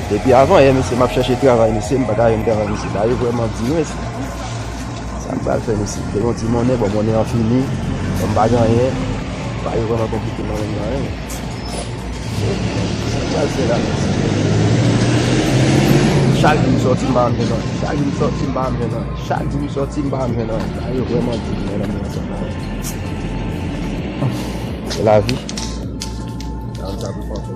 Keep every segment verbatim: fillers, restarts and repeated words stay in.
Depi avan yè, mesye, m ap chèche travay, mesye, m pa ka jwenn travay, mesye. Bagay yo vrèman di, mesye. Sa m pral fè, mesye? M te gen yon ti monnen, bon, monnen an fini. Bon, m pa gen anyen. Bagay yo vrèman konplike nan menm nan, wi. Sa m pral fè la, mesye? Chak jou m sòti, m pa janm jwenn anyen. Chak jou m sòti, m pa janm jwenn anyen. Chak jou m sòti, m pa janm jwenn anyen. Bagay yo vrèman di, mesye, nan menm nan. Se lavi. Sa m ta pou fè.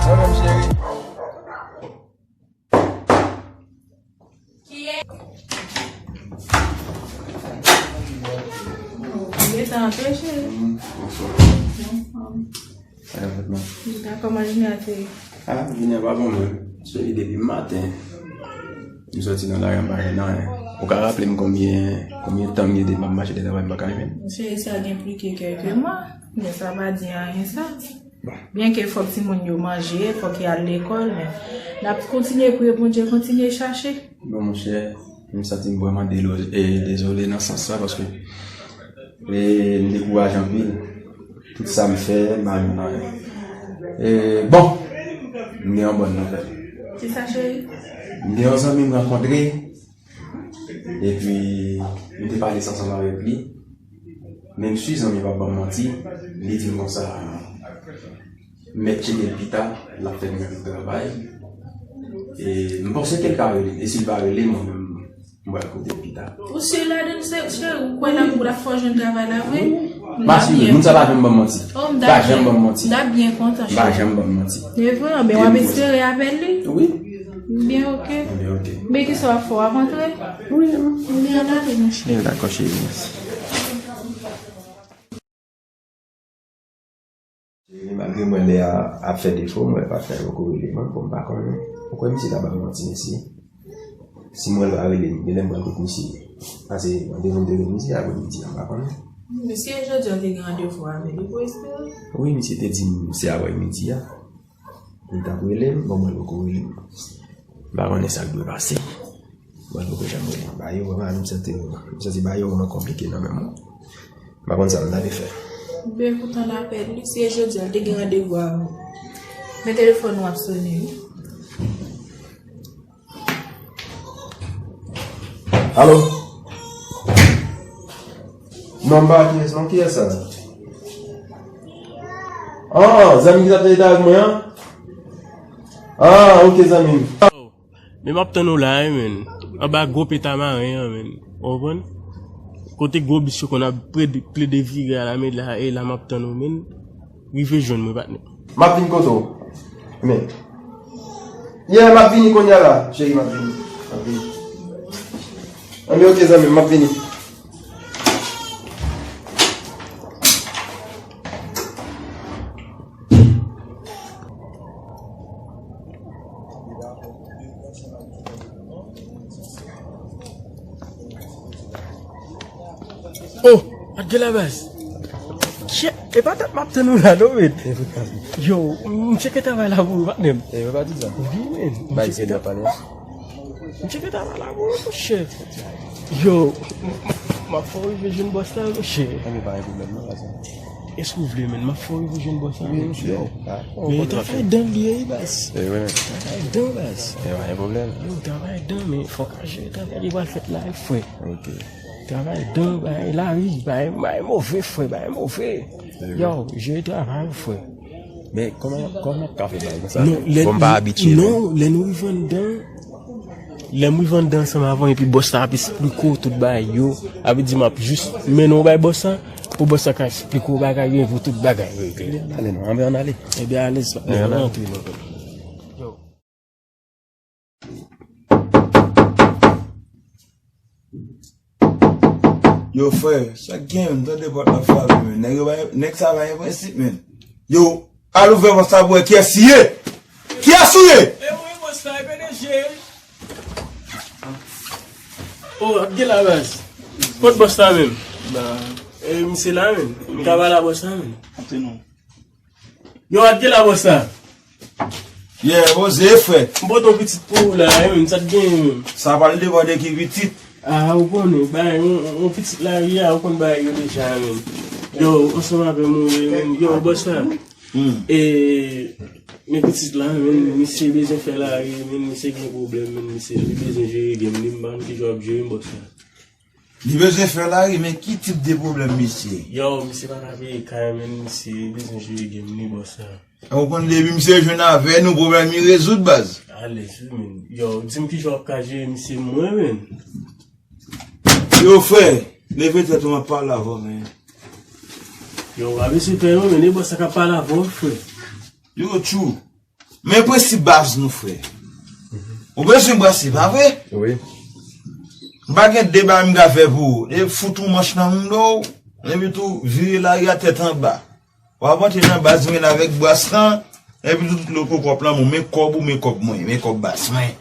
Mwen menm, cheri. Gentan anpeche. Bonswa. Bonswa. Sa fèt non. Gentan, kòman jounen an te ye? Ah, jounen an pa bon menm. Cheri, depi maten, m sòti nan lari an, m pa jwenn anyen. Ou ka raple m konbyen, konbyen tan m gen depi m ap mache de travay, m pa ka jwenn? Cheri, sa gen plis ke kèlke mwa, men sa pa di anyen sa. Byenke fòk timoun yo manje, fòk y al lekòl, men n ap kontinye priye Bondye, kontinye chache. Bon, monchè, m santi m vrèman delo-, e, dezole nan sans sa, paske, e, m dekouraje anpil. Tout sa m fè, m pa jwenn anyen. E, bon, m gen yon bòn nouvèl. Kisa, cheri? M gen yon zanmi m rankontre, epi m te pale sa ansanm avèk li. Men m si zanmi an p ap ban m manti, li di m konsa, mèt tcheke l pita, l ap fè n yon travay. E m panse ke l ka rele m. E si l pa rele m, mwen menm, m pral koute l pita. Ou si ladan l, cheri, ou kwè l ap, l ap fè w jwenn travay la vre? M asire, moun sa pa janm ban m manti. Oh, m ta byen, m ta byen kontan, cheri. M pa janm ban m manti. E vre, anben w ap espere avè li? Wi. Byen, oke. Byen, oke. Men kisa w ap fè, w ap antre? Wi. Byen, antre, monchè. Byen, dakò, cheri, mèsi. Cheri, malgre m wè lè a ap fè defo, m wè patnè m poko rele m ankò, m pa konnen. Ou kwè misye ta ban m manti, mesye? Si m wè l pa rele m, genlè m pral kot misye. Pase randevou m te gen misye aprè midi a, m pa konnen. Men si e jodi a w te gen randevou avè li pou espere? Wi, misye te di m se aprè midi a. Li t ap rele m, bon, mwen poko rele m. M pa konnen sa k dwe pase. Mwen poko janm rele m. Bagay yo vrèman, m santi, m santi bagay yo vrèman konplike nan men mwen. M pa konn sa m ta dwe fè. Ben, poutan n apèl li, si e jodi a, l te gen randevou avè w. Men telefòn ou ap sonnen, wi. Alo? Non, m pa kiyès non, kiyès sa? Ah, zanmi ki t ap tande avèk mwen an? Ah, ok, zanmi m. Men m ap tann ou la, wi, men. Anba gwo peta maren an, men. Ou konprann? Kote gwo bis yo konn ap plede, plede vire a la, men la, e la m ap tann ou, men. Rive jwenn mwen, patnè. M ap vin kote w. Men. Yeah, m ap vini kounye a la, cheri, m ap vini. M ap vini. Anben, ok, zanmi m, m ap vini. Oh, ak de la baz. Chè, e pa tèt m ap tann ou la, non, men. Yo, m tcheke travay la pou ou, patnè m. E, pa di sa. Wi, men. Bay se nan pale. M tcheke travay la pou ou, monchè. Yo, m, m, m ap fè w rive jwenn bòs la, monchè. Anben, pa gen pwoblèm, non, pa sa. Èske w vle, men? M ap fè w rive jwenn bòs la. Wi, monchè. Yo, men travay dan li ye, baz. E, wi, men. Travay dan, baz. E, pa gen pwoblèm. Yo, travay dan, men fòk a jere travay li pral fèt la, wi, frè. Ok. Travay dan, bagay lari, bagay, bagay move, frè, bagay move. Yo, jere travay, frè. Men kòman, kòman w ka fè bagay konsa? Non, lè, bon, m pa abitye, non, lè nou rive anndan, lè m rive anndan ansanm avè w, epi bòs la ap esplike w tout bagay yo, sa vle di m ap jis mennen w bay bòs la, pou bòs la ka esplike w bagay yo, epi tout bagay regle. Ale non, ann ale. Ebyen, alèz, patnè, ann ale. Antre, non. Yo. Yo, frè, sa k gen, m tande pòt la ap frape, men. Nèg yo pa, nèg sa pa gen prensip, men. Yo, al ouvè pòt sa pou wè kiyès li ye. Kiyès ou ye? E mwen, bòs la, e P D G. Oh, ap gen la baz. Kot bòs la menm? Ba, e, misye la menm. M ka pale a bòs la menm. Antre non. Yo, ap gen la bòs la. Yeah, poze, frè. M pote yon pitit pou ou la, e, menm, sa t gen, menm. Sa pral depann de ki pitit. Ah, ou konnen, bay, yon, yon pitit lari a, ou konn bay yo deja, menm. Yo, ansanm avè m, ou ye, menm. Yo, bòs la. Hmm. E, men pitit la, menm, misye bezwen fè lari, menm, misye gen pwoblèm, menm, misye, li bezwen jere game li, m pa konn kijan w ap jere, bòs la. Li bezwen fè lari, men ki tip de pwoblèm misye? Yo, misye pa ka peye kay, menm, misye bezwen jere game li, bòs la. Ou konn depi misye jwenn avè nou, pwoblèm li rezoud, baz. Alèz, wi, menm. Yo, di m kijan w ap ka jere misye, mwen, menm. Yo, frè, leve tèt ou, m ap pale avè w, men. Yo, pa bezwen pè, non, men, e bòs la k ap pale avè w, frè. Yo, tchou. Men prensip baz nou, frè. Ou bezwen brase, pa vre? Wi. M pa gen de bagay m ka fè pou ou. E fout yon manch nan men w, epi tou vire lari a tèt anba. W ap antre nan baz mwen avèk bras lan, epi tou tout loko kòb lan, men kòb ou, men kòb mwen, men kòb baz mwen.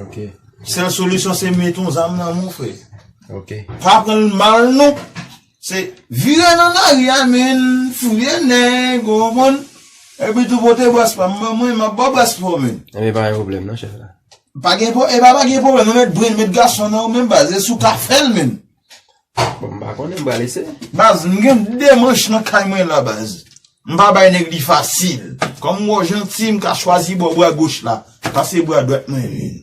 Ok. Sèl solisyon se mete yon zam nan men w, frè. Ok. Pa pran l mal, non. Se vire nan lari a, menm, fouye nèg, ou konprann? Epi tou pote bras pa m ban mwen, m ap ba w bras pa w, menm. Enben, pa gen pwoblèm, non, chèf la. Pa gen pwo-, e pa, pa gen pwoblèm, nou met brenn, met gason nan ou menm, baz, e si w ka fè l, menm. Bon, m pa konnen, m pral eseye. Baz, m gen de manch nan kay mwen la, baz. M pa bay nèg li fasil. Kòm m wè w janti, m ka chwazi bò bra goch la. Pase bra dwat mwen vin.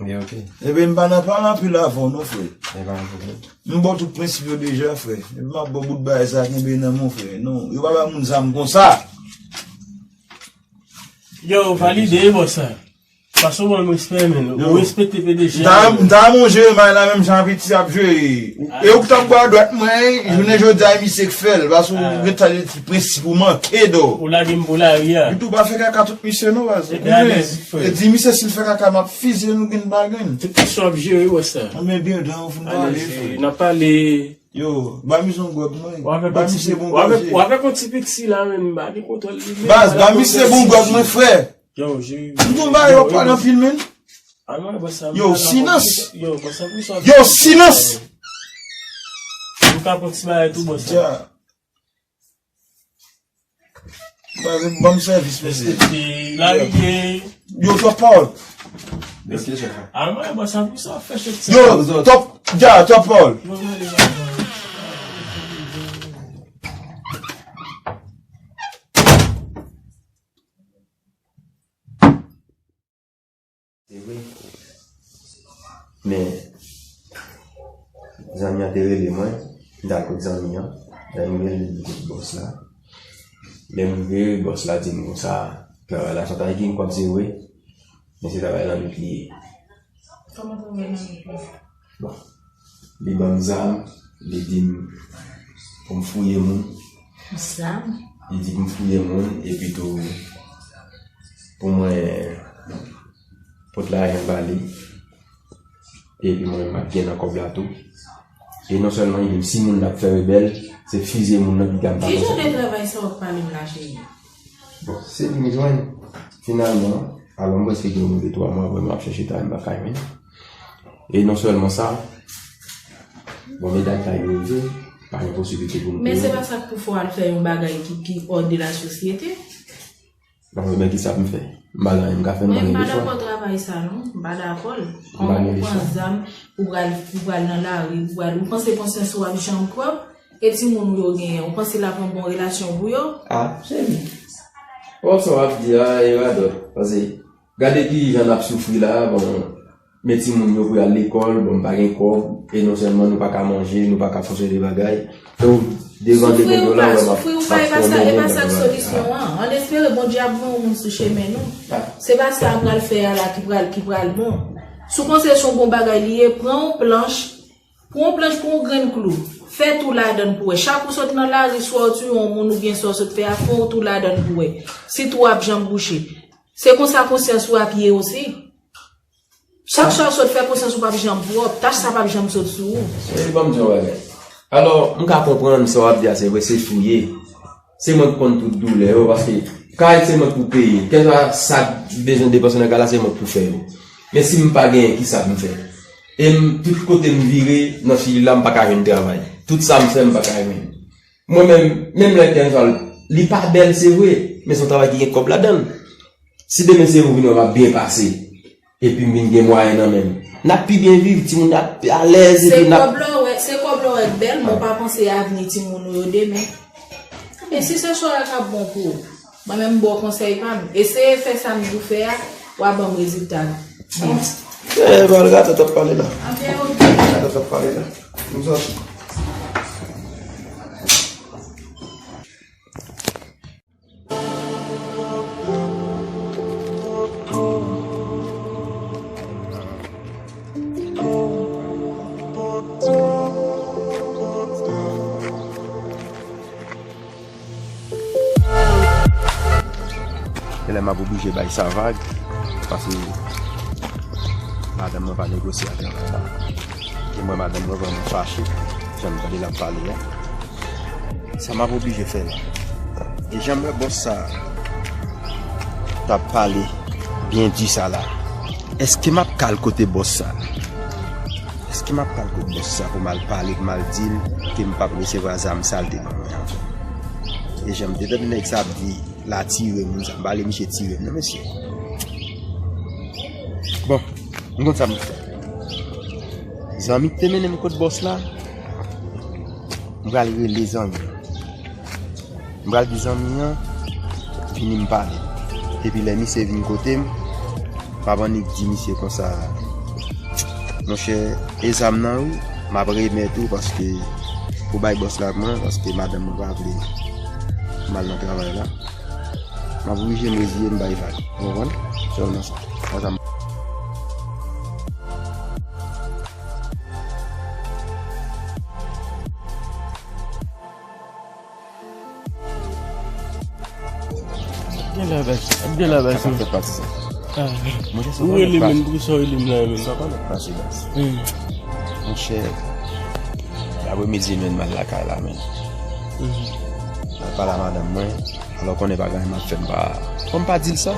Wi, ok. Ebyen, m pa nan pale anpil avè w non, frè. E pa yon pwoblèm. M ba w tout prensip yo deja, frè. Epi m ap ba w bout bagay sa, kenbe nan men w, frè. Non, yo pa bay moun zam konsa. Yo, valide, bòs la. Pase w ban m respè, menm. Yo. Ou respekte P D G a, menm. M ta, m ta manje may la menm jan Piti ap jwe. Ah. E ou k t ap bwa dwat mwen, jounen jodi a, misye k fè l. Pase ou gen tan de ti prensip ou manke, do. Ou lage m pou lari a. Pito pa fè kaka tout misye non, baz. E di misye si l fè kaka, m ap fize nou grenn pa grenn. Tout kesyon ap jere, wè sa. Anben, byen, dan ou fin pale, frè. N ap pale. Yo, ba misye yon gwòg mwen. Ba misye bon gwòg. W avèk yon ti piti la, menm, m pa gen kontwòl li, menm. Baz, ba misye bon gwòg mwen, frè. Yo, je... M tonbe yo pale anpil, menm. Yo, silans. Yo, bòs la, pou sa. Yo, silans. Ou ka pran ti bagay tou, bòs la. Ban m sèvis, mesye. Yo, top pawòl. Mesye, chèf. Yo, top, dja, top pawòl. Se vre. Men, zanmi an te rele mwen, m t al kot zanmi an, lè m rele li kot bòs la. Lè m rive, bòs la di m konsa, travay la, sa ta gen kòb, se vre, men se travay lannwit li ye. Kòman travay lannwit la? Bon. Li ban m zam, li di m pou m fouye moun. Zam? Li di pou m fouye moun, epi tou pou mwen pot lajan ba li. Epi mwen menm m ap gen nan kòb la tou. E non sèlman li di m si moun nan ap fè rebèl, se fize moun nan ki ka m pa konn sa. Ki jan de travay sa w ap pale m la, cheri? Bon, se li m jwenn. Finalman, alò m prèske gen yon de twa mwa, vrèman, m ap chèche travay, m pa ka jwenn. E non sèlman sa, bon, medam sa yo rive, pa gen posiblite pou m peye. Men se pa sa k pou fè w al fè yon bagay ki, ki hors de la société. Bon, men kisa pou m fè? M pa gen anyen m ka fè, m pa gen lechwa. Mwen m pa dakò travay sa non, m pa dakò l. Kòman ou pran zam, ou pral, ou pral nan lari, ou pral, ou panse konsyans ou ap janm pwòp? E timoun ou yo genyen, ou panse l ap yon bon relasyon pou yo? Ah, cheri. Wè sa w ap di a, e radòt. Paske, gade ki jan n ap soufri la, bon, men timoun yo pou y al lekòl, bon, m pa gen kòb, e non sèlman nou pa ka manje, nou pa ka fè yon seri de bagay. Donk, devan de kòb yo la, wè m ap, soufri ou pa, e pa sa, e pa sa k solisyon an. Ann espere Bondye ap voye yon moun sou chemen nou. Se pa sa a pral fè a la ki pral, ki pral bon. Si w panse se yon bon bagay li ye, pran yon planch, pran yon planch, pran yon grenn klou. Fè twou ladan l pou wè. Chak ou sot nan lari, swa w tiye yon moun oubyen sa w sot fè a, fè yon twou ladan l pou wè si twou a ap janm bouche. Se konsa konsyans ou ap ye osi. Chak sa w sot fè, konsyans ou p ap janm pwòp, tach sa p ap janm sot sou ou. Cheri, ban m di w yon bagay. Alò, m ka konprann sa w ap di a, se vre, se fouye. Se mwen k konn tout doulè yo, paske kay se mwen k pou peye. Kèlkeswa sa k bezwen depanse nan kay la, se mwen k pou fè yo. Men si m pa genyen, kisa pou m fè? E m, tout kote m vire nan Chili la, m pa ka jwenn travay. Tout sa m fè, m pa ka jwenn. Mwen menm, menm lè Kenval, li pa bèl, se vre, men se yon travay ki gen kòb ladan l. Si demen se ou vin wè m ap byen pase, epi m vin gen mwayen nan men m, n ap pi byen viv, timoun ap alèz, epi n ap... Se kòb la w wè, se kòb la w wè k bèl, men w pa panse avni timoun ou yo demen. E si se chwa a k ap bon pou ou? Mwen menm, m ba w konsèy pa m. Eseye fè sa m di w fè a, w a ban m rezilta l. Eh, Valga, t ap pale la. Anben, oke. T ap pale la. M sòti. Genlè m ap oblije bay sa vag, paske madanm mwen pa negosye ak travay la. E mwen, madanm mwen vrèman fache, jan m tande l ap pale a. Sa m ap oblije fè la. E jan m wè bòs sa t ap pale byen di sa la, èske m ap ka al kote bòs sa? Èske m ap ka al kote bòs sa pou m al pale, pou m al di l ke m p ap resevwa zam sa l te ban mwen ankò? E jan m te tande nèg sa ap di l a tire moun sa, m pa vle misye tire m non, mesye. Bon, m konn sa m ap fè. Zanmi ki te mennen m kot bòs la, m pral rele zanmi an. M pral di zanmi an vini m pale. Epi lè misye vin kote m, m ap annik di misye konsa, monchè, e zam nan wi, m ap remèt ou paske pou bay bòs la mwen, paske madanm mwen pa vle m al nan travay la. M ap oblije m reziye m bay vag. Ou konprann? Sèlman sa. Sa, sa m Ap gen la, baz. Ap gen la, baz. Sa ka fèt pati sa. Ah. Monchè, sa ou rele, men, pou sa ou rele m la, men. Sa pa nèt pase, baz. Hmm. Monchè, apremidi, men, m al lakay la, men. Mhm. M al pale a madanm mwen. Alò, konnen pa gen anyen m ap fè, m pa, fò m pa di l sa.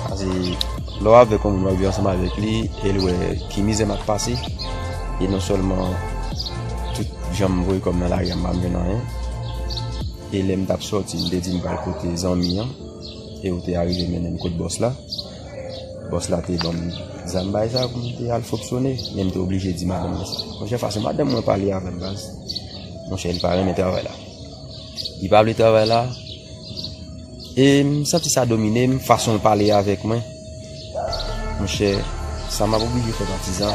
Paske lè w avèk yon moun, w ap viv ansanm avèk li, e l wè ki mizè m ap pase, e non sèlman tout jan m voye kò m nan lari a, m pa jwenn anyen. E lè m t ap sòti, m te di m pral kote zanmi an, e yo te arive mennen m kot bòs la. Bòs la te ban m zam bay sa pou m te al fonksyone, men m te oblije di madanm mwen sa. Monchè, fason madanm mwen pale avè m, baz, monchè, li pa renmen travay la. Li pa vle travay la. E m santi sa domine m, fason l pale avèk mwen. Monchè, sa m ap oblije fè, patizan.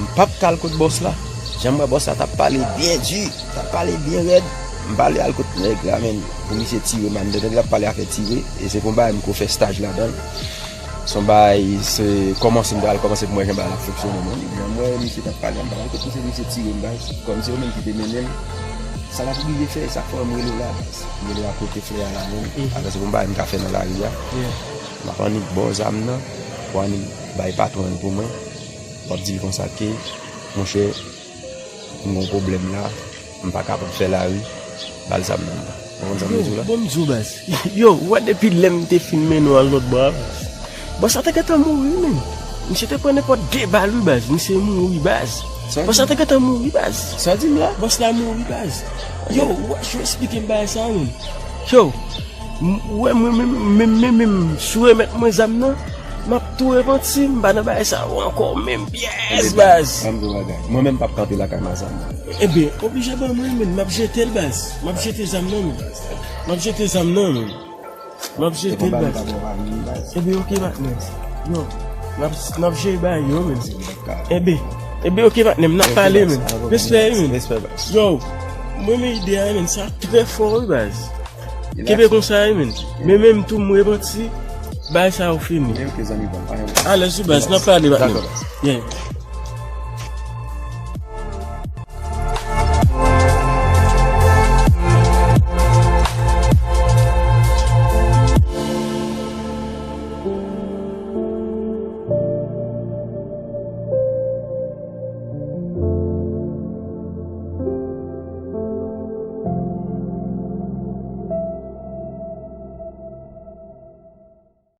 M p ap ka al kot bòs la. Jan m wè bòs la t ap pale byen di, t ap pale byen rèd. M pa vle al kot nèg la, men, pou misye tire m, m te tande l ap pale afè tire. E se pa yon bagay m ko fè staj ladan l. Se yon bagay, se kòmanse m pral kòmanse pou m wè jan bagay la ap fonksyone, men. Jan m wè misye t ap pale, m pa konn kot misye, misye tire m, baz. Kòm se yo menm ki te mennen m, sa m ap oblije fè, sa k fè m rele w la, baz. M rele w a pote flè a la menm. Mhm. Alò, se pa yon bagay m ka fè nan lari a. Yeah. M ap annik ba w zam nan, w annik bay patwon an pou mwen. W ap di l konsa ke, monchè, m gen yon pwoblèm la, m pa kapab fè lari, ba l zam nan. Ou konprann sa m vle di w la? Yo, bon, m di w, baz. Yo, ou wè depi lè m te fin mennen w al lòt bò a, baz. Bòs la te gentan mouri, men. Misye te pran nenpòt de bal, wi, baz. Misye mouri, baz. Bòs la te gentan mouri, baz. Sa w di m la? Bòs la mouri, baz. Yo, ou wè, jan w esplike m bagay sa, men. Yo, m, ou wè, mwen menm, menm, menm, menm, si w remèt mwen zam nan, m ap tou repanti, m pa nan bagay sa yo ankò, menm, pyès, baz. Ban m di w bagay. Mwen menm, m p ap kanpe lakay m a zam nan. Ebyen, oblije ban mwen, men, m ap jete l, baz. M ap jete zam nan, men. M ap jete zam nan, men. M ap jete l, baz. Ebyen, oke, patnè. Yo, n ap, n ap jere bagay yo, men. Ebyen, ebyen, oke, patnè, n ap pale, men. Respè, men. Yo, mwen, men, ide a, men, sa trè fò, wi, baz. Kenbe konsa, wi, men. Men menm tou, m repanti, bagay sa yo fini. Alèz, wi, baz, n ap pale, patnè. Yeah.